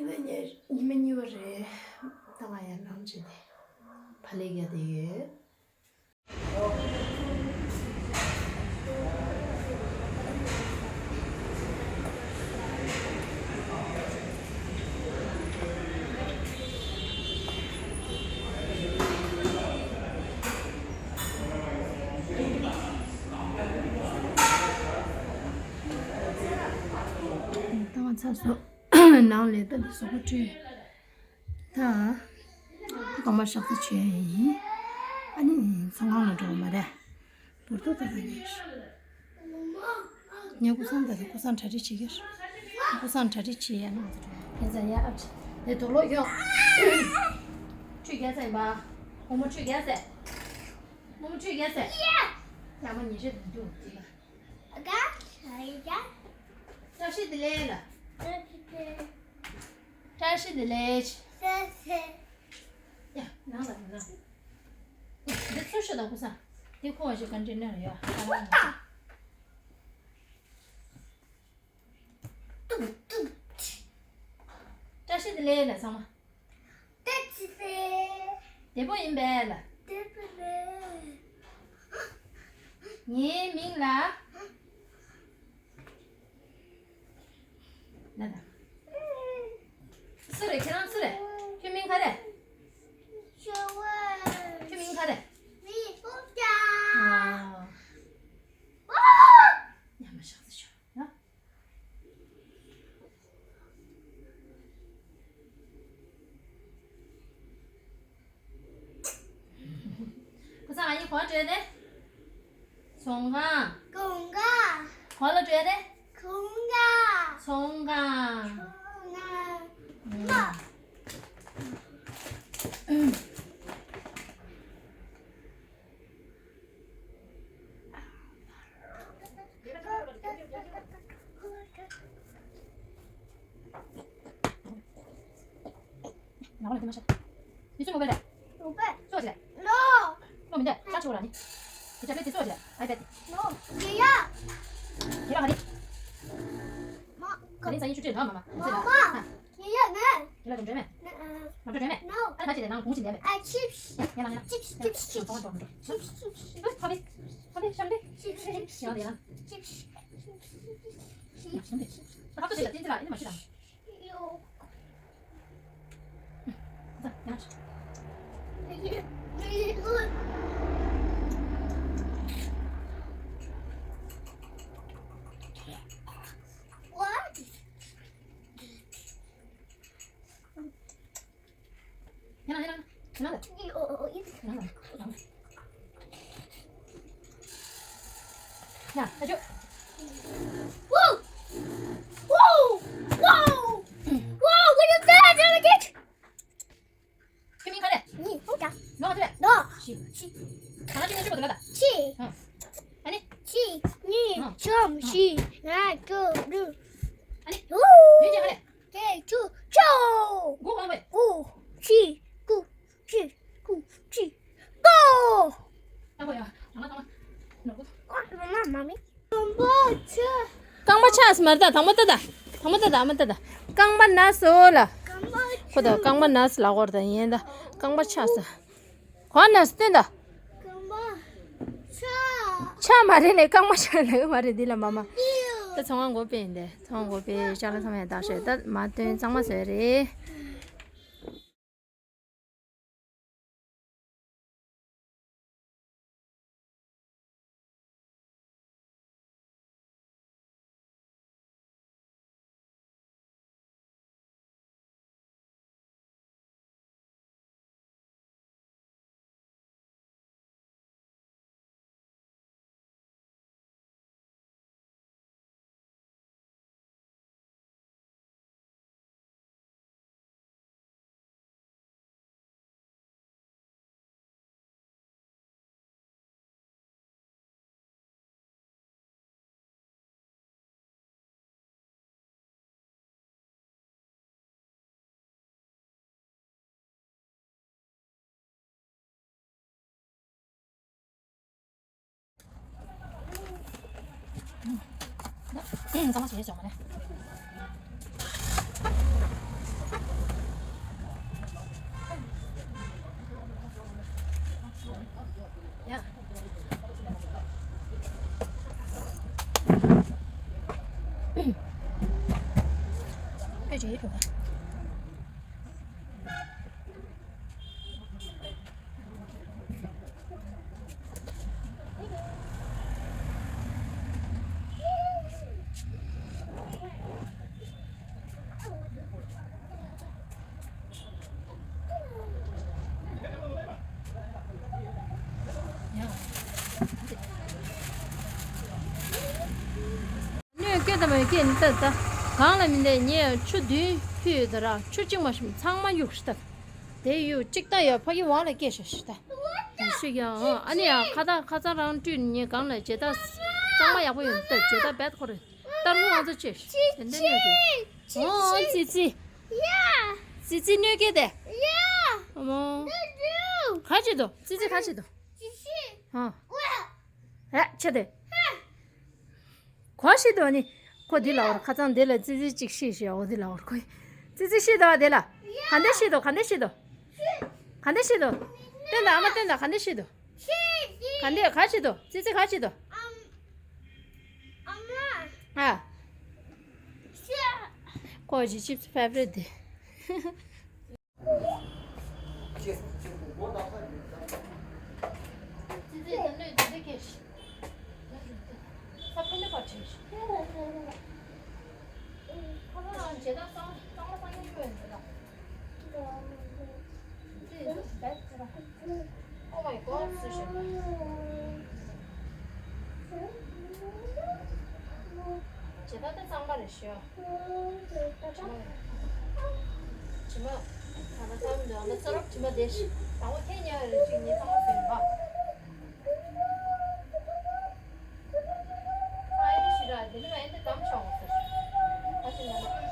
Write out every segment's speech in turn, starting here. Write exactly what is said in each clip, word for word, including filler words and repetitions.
ཉི་མ་གཉིས་ཉི་མ་གཉིས་པ་རེད། ད་ང་ཡར་ལངས་བྱས་ཏེ་ཕ་ལེ་རྒྱག་བསྡད་ཡོད། ད་ང་ཚར་སོང་། ནང་ལས་ད་འདི་བཟོ་པ་སྤྲད། ད་རྐང་པ་གཤག་བཟོ་བྱས་ཡིན། ཨ་ནི་ཚོང་ཁང་ལ་འགྲོ་བ་མ་རེད། བར་དོ་ད་ད་ཉེ་ཤི། ངས་ཀུ་སང་ད་ཀུ་སང་གྲ་སྒྲིག་བྱེད་ཀྱི། ཀུ་སང་གྲ་སྒྲིག་བྱེད་ཡ་ན་ང་ཚོ་འགྲོ། ངས་ཟ་ཡ་ཨ་ཅི་དེ་དོག་ལོ་ཡོང་། ཁྲུས་རྒྱག་ཚར་ཡིན་པ། བུ་མོ་ཁྲུས་རྒྱག་ཚར། བུ་མོ་ཁྲུས་རྒྱག་ཚར། ཡ་མ་ཉེ་ཤི་དུ་འདུག་ཅི་ལ། བཀྲ་ཤིས་བདེ་ལེགས་ལ། བཀྲ་ཤིས་བདེ་ལེགས། ཡ་ནང་ལ་ནང་། འདི་ཚུར་ཤོག་དང་ཀུ་སང་། འདི་ཁོ་བ་ཞིག་ག་འདྲེ་ནར་ཡོད། བཀྲ་ཤིས་བདེ་ལེགས་ལ་ཚང་མ། བདེ་པོ་ཡིན་པས་ལ། ངའི་མིང་ལ། ལ་ད། སུ་རེད་ཁྱེད་རང་སུ་རེད། ཁྱོད་མིང་ག་རེ། ཁྱོད་མིང་ག་རེ། ཨ། ཉམས་མ་ཤག་ཟེར་ཤོག་ཡ། ཁོ་ཚང་ཨ་ཡེ་གོ་བྲོས་ཏེ། ཚོང་ཁང་། གོང་ཁ། གོ་ལ་བྲོས་ཏེ། གོང་ཁ། ཚོང་ཁང་། ཚོང་ཁང་། ཨ། ང་ལ་དེ་མ་ཤེས། དེ་ཚོ་མོ་བེ་རེད། ལོ་བེ། ཤོག་ཅིག་ལོ། ལོ་མི་འདུག་ཤག་ཆུ་ར་ནི། དེ་ཆ་བེ་དེ་ཚོ་ཅིག་ཨའི་བེ་དེ། ལོ། ཡེ་ཡ། ཁྱེད་རང་ག་རེ། མ། ག་རེ་ས་ཡིན་ཆུ་ཁྲིད་ལ་མ་མ། མ་མ། ཡེ་ཡ་ནི། ཁྱེད་ལ་འགྲོ་འགྲོ་མེད། ནི་ཨ། ང་འགྲོ་འགྲོ་མེད། ནོ། ཨ་ཁ་ཅིག་ལས་ནང་གུང་ཞིག་ལས་མེད། ཨ་ཆིབ་སི། ཡ་ཡ་ལ་ཡ་ལ། ཆིབ་སི་ཆིབ་སི་ཆིབ་སི། ཕ་བེ། ཕ་བེ་ཤམ་བེ། ཆིབ་སི་ཆིབ་སི། ཡ་ཡ་ལ། ཆིབ་སི། ཡ་ཤམ་བེ། ཨ་ཁ་ཅིག་ལ་ཏིན་ཏི་ལ་ཨེ་མ་ཤི་ལ། ཁྱོད་མིང་ག་རེ། ནི་ཧུ་ཀ། ནོ་ག་ཚོད་རེད། ནོ། ཤི། ཤི། ད་ང་ཅི་ནས་ཤི་བ་དུ་ལ་ད། ཤི། ཨ་ནི། ཤི། ནི། ཆོམ་ཤི། ང་ཅོ་རུ། ཨ་ནི། ཧུ། ཡུན་ཅན་ག་རེ། ཀེ་ཅུ་ཅོ། གུ་གོང་བས། གུ། ཤི། གུ། ཤི། གུ། ཤི། གོ། ཨ་ཧོ་ཡ། ང་ང་ང་། ནོ་གུ། ཨ་མ་མ་མི། རྐང་པ་ཆག་སི་མར་ད་དང་པོ་ད་ད། དང་པོ་ད་ད་ཨ་མ་ད་ད། རྐང་པ་ན་སོ་ལ། ཁོ་ད་རྐང་པ་ན་སི་ལ་གོར་ད་ཡིན་ད། རྐང་པ་ཆག་སི། གོ་ན་སི་སྟོན་ད། ཆག་མ་རེད་ལེ། རྐང་པ་ཆག་ལེ་མ་རེད་འདི་ལ་མ་མ། ད་ཚོང་ཁང་སྒོ་ཕྱེ་ཡིན་ཏེ། ཚོང་ཁང་སྒོ་ཕྱེ་ཅག་ལ་ཚང་མ་ཡང་བཏགས་ཤོད་ད་མ་སྟོན་གཙང་མ་བཟོས་རེད། ཚང་མ་བྱས་བྱུང་བ་རེད། ཁྱོད་ཀྱིས་ཡིད་འཕྲོག་ག་སྣོད་སྐྱེ་དང་མ་སྐྱེ་ནི་ལྟ་ད། གང་ལ་མི་འདའི་ཉེ་ཡང་ཆུ་བདུན་ཕུད་ཡོད་ད་ར་ཆུ་གཅིག་མ་ཞིམ་ཚང་མ་གཡུག་ཤི་ད། དེ་ཡུག་གཅིག་ད་ཡོད་ཕ་གི་ཝང་ལ་སྐྱེ་ཤ་ཤི་ད། དེ་ཤི་ཡང་ཨ་ནི་ཡང་ཁ་ད་ཁ་ཚང་རང་བཀྲུས་ཉེ་གང་ལ་ཇེ་ད་གཙང་མ་ཡག་པོ་ཡོད་ད་ཇེ་ད་བེད་ཁོ་རེ་ཏར་མོ་ང་ཚོ་ཅེ་ཤི་དེ་འདྲ་ཉོས་ཏེ། ཨོ་ཙི་ཙི། ཙི་ཙི་སྣོད་སྐྱེ་དེ། ཨོ་མོ། ག་ཅི་དོ་ཙི་ཙི་ག་ཅི་དོ། ཨ། ཨེ་ཆེ་དེ། གོ་ཤི་དོ་ནི། ཁོ་འདི་ལ་བར་ཁ་ཚང་འདི་ལ་ཙི་ཙི་གཅིག་ཤི་ཤི་འོ་འདི་ལ་བར་ཁོ། ཙི་ཙི་ཤི་དོ་འདི་ལ། ག་འདྲ་ཤི་དོ་ག་འདྲ་ཤི་དོ། ག་འདྲ་ཤི་དོ། སྟོན་དང་ཨ་མ་སྟོན་དང་ག་འདྲ་ཤི་དོ། ག་འདྲ་ག་ཤི་དོ་ཙི་ཙི་ག་ཤི་དོ། ཨ། ཁོ་ཞི་ཅིབ་ཕེ་བ་རེ་ཊི་དེ། Oh my god, སུ་ཞིག་ཇི་ལྟར་དུ་གཙང་མ་རེད་ཤོད། དྲི་མ། དྲི་མ། ད་ལྟ་གཙང་མ་འདུག་ཨ་ན་ཙ་རོབ་དྲི་མ་བསྡད་ཤིག་དང་པོ་ཁྱེད་ཉལ་རེ་ཅིག་ཉལ་གཙང་མ་ཟིན་པ། ཨ་ཡེ་ཤི་ར་དེ་ནི་མ་ཡིན་ཏེ་དམ་ཆོག་ཟེར། ཨ་ཤི་ན་ན།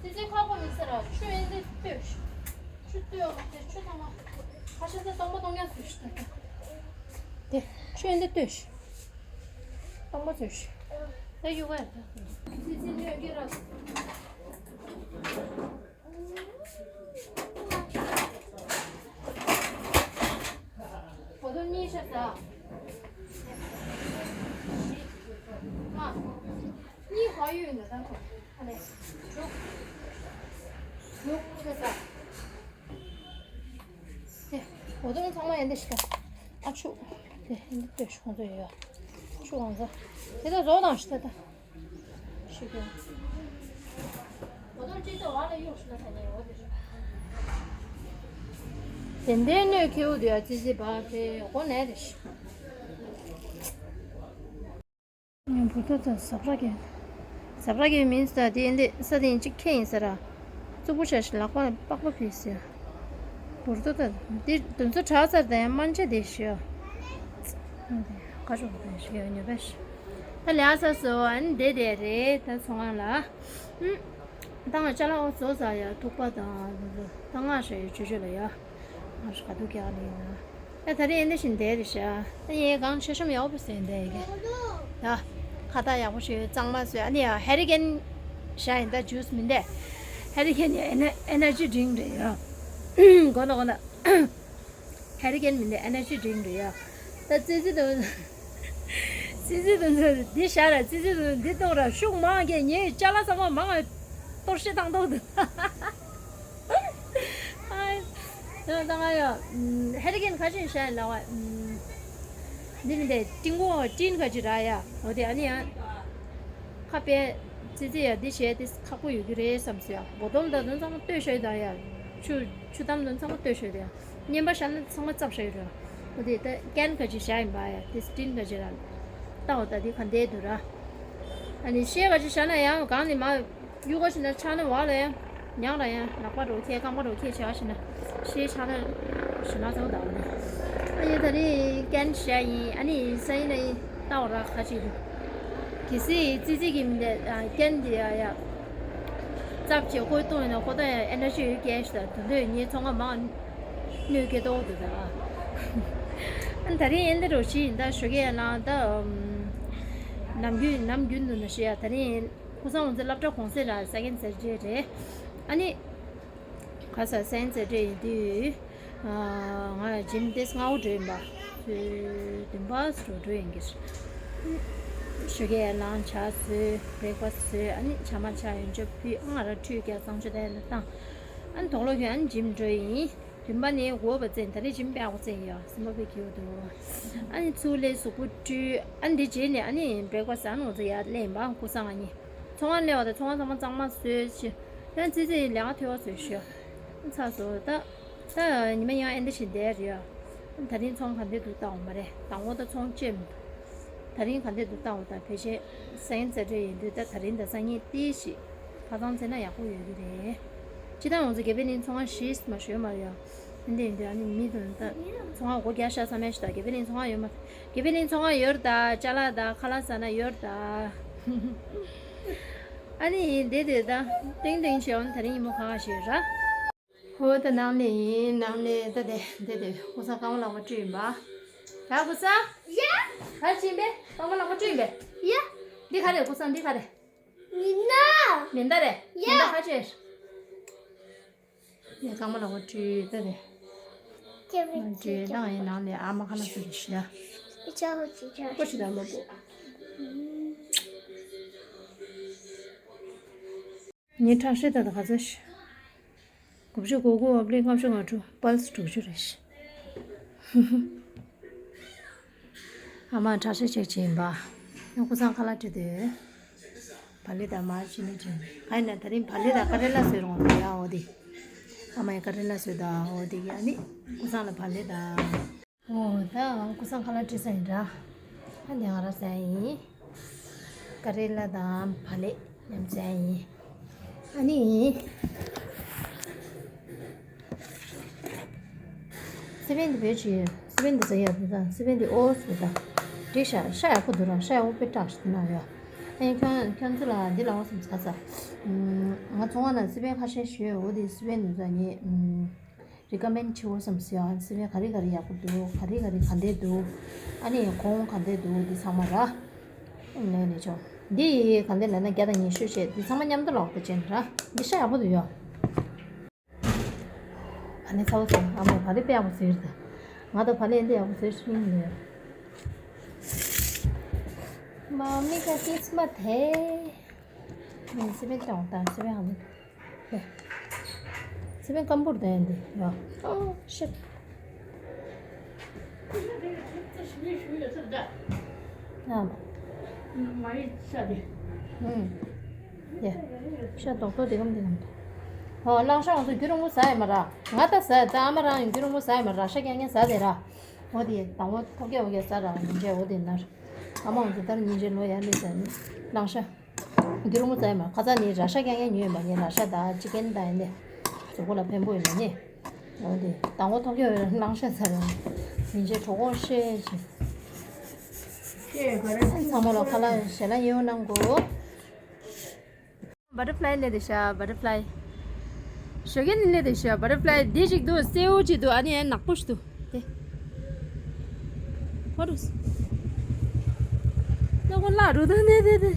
ཙི་ཙི་ཁ་ཁོ་མི་ཟེར་ར་ཆུ་ཡིན་དེ་ལྟོས། ཆུ་ལྟོས་མ་དེ་ཆུ་ཐོག་མ་ཁ་ཤས་ཚེ་སྟོང་པ་སྟོང་རྐྱང་ཟོས་ཤི་ད། དེ་ཆུ་ཡིན་དེ་ལྟོས་ཤི། སྟོང་པ་ཟོས་ཤི། ད་ཡུ་ག་ཡ་ད། ཙི་ཙི་ལྟོས་ཀྱི་ར། གོ་དོན་གཉིས་ཤ་ཟ། ཨ། གཉིས་ག་ཡོད་ན་ད་ཁོ། ཨ་ལེ། ལུག་ལུག་ཤ་ཟ། དེ། གོ་དོན་ཚང་མ་ཡན་དེ་ཤི་ད། ཨ་ཆུ། དེ་ཡན་དེ་ལྟོས་ཤི་ཁོང་ཚོ་ཡོད། ཆུ་གང་ཟ། དེ་ད་བཟོ་དང་ཤི་ད་ད། ཤི་གི། དེ་འདྲའི་སྣོད་ཁེའུ་དུ་ཡ་ཙི་ཙི་བ་དེ་གོ་ནས་རེ་ཤི། ངས་འབུར་ཏོ་དང་ཟབ་ར་གི། ཟབ་ར་གི་མིན་ས་དེ་འདི་ས་དེ་གཅིག་ཁེ་ཡིན་ས་ར། གཙུག་པོ་ཞག་ཤི་ལག་པ་པགས་པ་ཕུལ་ཟེར། འབུར་ཏོ་དང་འདི་དུམ་ཚོ་དྲག་ཚར་དང་ཡང་སྨན་ཆ་དེ་ཤི། ཁ་ཤོག་པ་ཤི་ཡོད་ཉོ་པ་ཤི། ད་ལས་ས་སོ་ཨ་ནི་བསྡད་བསྡད་རེད་ད་ཚོང་ཁང་ལ། ད་ང་ཅ་ལག་འོ་བཟོ་ཟ་ཡ་ཐུག་པ་དང་ད་ང་ཤ་ཡོད་ཆུ་ཆུ་ལ་ཡ། ང་ཤ་ག་དུ་རྒྱག་ལ་ཡིན་ན། ད་ད་རེས་ཨེ་འདི་བཞིན་བསྡད་རེད་ཤག་ད་ངས་གང་ཆེ་ཤོས་ཡག་པོ་ཟེར་བསྡད་ཡི་གེ། ཡ། ཁ་བཏགས་ཡག་པོ་ཞིག་གཙང་མ་བཟོས་ཨ་ནི་ཡ་ཧེ་རི་ཀེན་ཤག་ཡིན་ད་ཇུས་མིན་ཏེ། ཧེ་རི་ཀེན་ཡ་ཨེ་ནར་ཨེ་ནར་ཇི་ཌིང་རེད་ཡ། གོ་ན་གོ་ན། ཧེ་རི་ཀེན་མིན་ཏེ་ཨེ་ནར་ཇི་ཌིང་རེད་ཡ། ད་ཙི་ཙི་དང་། ཙི་ཙི་དང་འདི་ཤག་ར་ཙི་ཙི་དང་འདི་གཏོང་ར་ཤུགས་མང་གི་ངའི་ཅ་ལག་ཚང་མ་མང་ང་གཏོར་བཤིག་བཏང་གཏོང་དུ། ཨ། ཡང་ད་ང་ཡང་ཧེ་རི་ཀེན་ཁ་ཤས་བཤད་ལ་བ། འདི་མི་འདི་ཏིང་གོ་ཏིན་ཁ་ཅིག་ར་ཡ། འོ་དེ་ཨ་ནི་ཡང་། ཨ་པའི་ཙི་ཙི་ཡ་འདི་བྱས་ཏེ་ཁག་པོ་ཡོད་ཀྱི་རེད་བསམ་སོང་ཡ། བོ་དོལ་དང་དོན་ཚང་མ་ལྟོས་ཤོད་དང་ཡ། ཆུ་ཆུ་དམ་དོན་ཚང་མ་ལྟོས་ཤོད་དང་ཡ། བརྙན་པ་བཞག་ན་ཚང་མ་བཙབ་ཤོད་རེད། འོ་དེ་ད་ཀན་ག་ཅིག་བཞག་ཡིན་པ་ཡ། དེ་སི་ཏིན་ག་ཅིག་ར། ལྟ་འོ་ད་དེ་ག་འདྲས་འདུག་ར། ཨ་ནི་ཤེལ་ག་ཅིག་བཞག་ན་ཡང་གང་ནས་མ་གཡུག་ག་ཞིག་ན་ཆག་ན་བ་ལ་ཡ། ཉག་ར་ཡ་ནག་པ་རོ་ཁྱེད་རྐང་པ་རོ་ཁྱེད་བྱ་ཞིག་ན་ཤེལ་ཆག་ན་ཞིག་ན་ཚང་བདག་ནི། ཨ་ཡ་ད་རེས་ཀན་བཞག་ཡིན། ཨ་ནི་ས་ཡིན་ན་ཡིན་ལྟ་འོ་ར་ག་ཅིག་རེད། གལ་སྲིད་ཙི་ཙི་གི་མི་འདི་ཨ་ཀན་འདི་ཡ་ཡ་བཙབ་བྱས་ཁོས་བཏུང་ཡིན་ན་ཁོ་ད་ཡ་ཨེ་ནར་ཇི་ཡོད་སྐད་ཞིག་དང་དོན་དུ་ངའི་ཚོང་ཁང་མང་གནོད་སྐྱེལ་ཏོག་འདུག་ད། ཨ་ད་རིང་ཨེ་འདི་རོ་ཞིག་ཡིན་ད་ཞོགས་ཀས་ཡ་ལང་ད་ནམ་རྒྱུན་ནམ་རྒྱུན་དུ་ན་ཞིག་ཡ་ད་རིང་ཁུ་སང་འོང་ཚེ་སློབ་གྲྭ་གུང་སེང་ལ་ས་ཀན་ཟེར་རྗེས་རེད། ཨ་ནི། ཁ་ས་སན་ཙེ་འདྲ་ཡིན་དུས། ང་ཇིམ་ཏེ་སྔ་བོ་འགྲོ་ཡིན་པ། ཚོད་བདུན་པ་སུ་འགྲོ་ཡིན་གྱི། ཞོགས་ཀས་ལངས་ཇ་བཟོས། བྷི་རེག་ཕ་སི་བཟོས། ཨ་ནི་ཇ་མ་ཇ་ཡོན་ཆབ་ཕུད། ཨ་ང་ར་ཁྲུས་རྒྱག་གཙང་ཆུ་དེ་ལ་བཏང་། ཨ་ནི་དོག་ལོ་ཁྱོད་ཨ་ནི་ཇིམ་འགྲོ་ཡིན། བདུན་པ་ནས་དགུ་པ་བཙས་ད་རེས་ཇིམ་པའི་ཨ་ཁུ་བཙས་ཡོད་སིམ་པ་བའི་གྱོད་དུ། ཨ་ནི་ཚུར་ལས་གཟུགས་པོ་བཀྲུས། ཨ་ནི་འདི་རྗེས་ནས་ཨ་ནི་བྷི་རེག་ཕ་སི་ཨ་ནི་འོ་ཚོ་ཡར་སླེབས་ཡིན་པ་ཁུ་སང་ཨ་ནི། ཚོང་ཁང་སླེབས་པ་དང་ཚོང་ཁང་ཚང་མ་གཙང་མ་བཟོས་ཤི། ཡང་ཙི་ཙི་ལས་ཀ་ཐོལ་བ་བཟོས་ཤི། ཚ་བཟོ་ད། ད་ཉི་མ་ཡང་ཨེ་འདི་བཞིན་བསྡད་རེད་ཡ། ད་རིང་ཚོང་ག་འདྲས་འདུག་བལྟ་འོང་མ་རེད། དང་པོ་ད་ཚོང་བཅད་མི་འདུག་ད་རིང་ག་འདྲས་འདུག་བལྟ་འོང་ད་ཕལ་ཆེར་སེང་ཙེ་འདྲ་ཡིན་དུས་ད་ད་རིང་ད་སང་ཉིན་ཏི་ཞིག་ཁ་ཚང་བཙལ་ན་ཡག་པོ་ཡོད་ཀྱི་རེད། ཅི་ད་འོང་ཚེ་དགེ་འཕེལ་གླིང་ཚོང་ཁང་བཞི་མ་ཞོད་མ་རེད་ཡ། ཨེ་འདི་ཡིན་དུས་ཨ་ནི་མི་དང་ད་ཚོང་ཁང་སྒོ་རྒྱག་ཤག་བསམ་ཡ་ཞིག་ད་དགེ་འཕེལ་གླིང་ཚོང་ཁང་ཡོད་མ། དགེ་འཕེལ་གླིང་ཚོང་ཁང་ཡོད་རེད་ད། ཅ་ལག་ད་ཁ་ལག་ཟ་ན་ཡོད་རེད་ད། ཨ་ནི་འདི་དེ་ད་ཏིང་ཏིང་བྱས་འོང་ད་རིང་ཉིན་མོ་གང་ཞིག་ར། ཧོ་ད་ནང་ནས་ཡིན་ནང་ནས་ད་དེ་འདི་དེ་ཀུ་སང་རྐང་པ་ལག་པ་བཀྲུས་ཡིན་པ། ད་ཀུ་སང་། ཡ། ག་རེ་བྱིན་པས་རྐང་པ་ལག་པ་བཀྲུས་ཡིན་པས། ཡ། འདི་ག་རེ་ཀུ་སང་འདི་ག་རེ། མི་ན། མེ་མདའ་རེད། ཡ། མེ་མདའ་ཁ་ཕྱེ། ཡ་རྐང་པ་ལག་པ་བཀྲུས་ད་དེ། ཁྱེད་མི་བཀྲུས་བཏང་ཡིན་ནང་ནས་ཨ་མ་ཁ་ལག་བཟོ་གི་ཤི་ཡ། ཨི་ཅག་ཧོ་ཅི་ཅག་ཀོ་ཤི་ད་མ་པོ། ངའི་ཁྲག་ཤེད་ད་ད་ག་ཚོད་ཤི། དགུ་བཅུ་གོ་དགུ་བ་པླེ་ལྔ་བཅུ་ང་དྲུག་པལ་སི་དྲུག་ཅུ་རེད་ཤི། ཨ་མ་ཁྲག་ཤེད་ཅེག་བྱས་ཡིན་པ། ཡང་ཀུ་སང་ཁ་ལག་བཀྲུས་ཏེ། བག་ལེབ་དང་མར་ཕྱིན་ནས་བྱས། ཨ་ཡིན་ན་ད་རིང་བག་ལེབ་དང་ཀ་རེ་ལ་བཟོས་རོགས་ཡ་འོ་དེ། ཨ་མ་ཡི་ཀ་རེ་ལ་བཟོས་དང་འོ་དེ་གི་ཨ་ནི་ཀུ་སང་ལ་བག་ལེབ་དང་། འོ་ད་ཀུ་སང་ཁ་ལག་བཀྲུས་ས་ཡིན་འདྲ། ཨ་འདི་ང་རང་ཟ་ཡིན། ཀ་རེ་ལ་དང་བག་ལེབ་མཉམ་ཟ་ཡིན། ཨ་ནི། སི་པན་འདི་བོད་ཅི་ཡོད། སི་པན་འདི་ཟ་ཡ་འདི་དང་སི་པན་འདི་ཨོ་སི་དང་། འགྲིག་ཤག་ཤ་ཡག་པོ་འདུག་ར། ཤ་ཡག་པོ་དཔེ་དྲག་ཞིག་གནང་ཡོད། ཨ་ནི་ཁྱོད་ཁྱོད་ཚོ་ལ་འདི་ལ་འོ་སམ་ཟ་ས། ང་ཚོང་ཁང་ནང་སི་པན་ཁ་ཤས་ཞུས་འོ་དེ་སི་པན་འདི་ཟ་ངེས། རི་ཀ་མེན་བྱེད་འོ་སམ་ཟ་ཡ། སི་པན་ག་རེ་ག་རེ་ཡག་པོ་འདུག་ག་རེ་ག་རེ་ག་འདྲས་འདུག་ཨ་ནི་གོང་ག་འདྲས་འདུག་འདི་ཚང་མ་ར། ལས་ལས་ཆོག་འདི་ག་འདྲས་ལབ་ན་བརྒྱ་དང་ཉི་ཤུ་བྱས་འདི་ཚང་མ་མཉམ་དུ་ལོག་ཏུ་ཅན་ར། འདི་ཤ་ཡག་པོ་འདུག་ཡོ། ཨ་ནི་ཚ་བོ་ཚ་ཨ་མ་བ་ལེ་དཔེ་ཡག་པོ་ཟེར་ད། ང་དང་བ་ལེ་འདི་ཡག་པོ་ཟེར་ཤིང་ལས། མ་མི་ཀ་ཀིས་མ་ཐེ། ནི་སི་པན་ཀྱང་ད་སི་པན་ཧ་ལེ། ནི། སི་པན་ཀམ་པུར་ད་ཡན་འདི་ཡོ། ཨོ་ཤིད། ཨ་མ། ཡེ། ཤ་རྡོག་རྡོག་དེ་གམ་དེ་གམ་དེ། ཧོ་གླང་ཤ་འོང་ཚོ་རྒྱུ་རིང་པོ་ཟ་ཡ་མ་ར། ང་ད་ཟ་ད་ཨ་མ་རང་ཡང་རྒྱུ་རིང་པོ་ཟ་ཡ་མ་ར། ཤ་རྐྱང་རྐྱང་ཟ་དེ་ར། འོ་དེ་དང་པོ་ཐོག་རྒྱག་འོ་རྒྱག་ཟ་ར་ཉིན་རྗེས་འོ་དེ་ནར། ཨ་མ་འོང་ཚོ་ད་ཉིན་རྗེས་ལོ་ཡར་སླེབས་ཟ་ནི། གླང་ཤ། རྒྱུ་རིང་པོ་ཟ་ཡ་མ་ར། ཁ་ཚ་ནི་ར་ཤ་རྐྱང་རྐྱང་ཉོས་ཡོད་མ་ནི། ར་ཤ་ད་ཅི་ཀན་ད་ཡིན་ནི། གཟུགས་པོ་ལ་ཕན་པོ་ཡོད་མ་ནི། འོ་དེ་དང་པོ་ཐོག་རྒྱག་འོ་ར་གླང་ཤ་ཟ་ར། ཉིན་རྗེས་གྲོད་ཁོག་བཤལ་ཅིག་ཚང་མ་ལ་ཁ་ལག་ཞལ་ལག་ཡོད་གནང་གོ། བ་ཊར་ཕ་ལའི་སླེབས་བསྡད་ཤག་བ་ཊར་ཕ་ལའི། ཞོགས་ཀས་ནས་སླེབས་བསྡད་ཤག་བ་ཊར་ཕ་ལའི་འདི་ཞིག་འདུག་སེའུ་ཅིག་འདུག་ཨ་ནི་ཡང་ནག་པོ་ཞིག་འདུག་དེ། ཧོ་རུ། ནག་པོ་ལ་རུ་དང་ནས་དེ་དེ།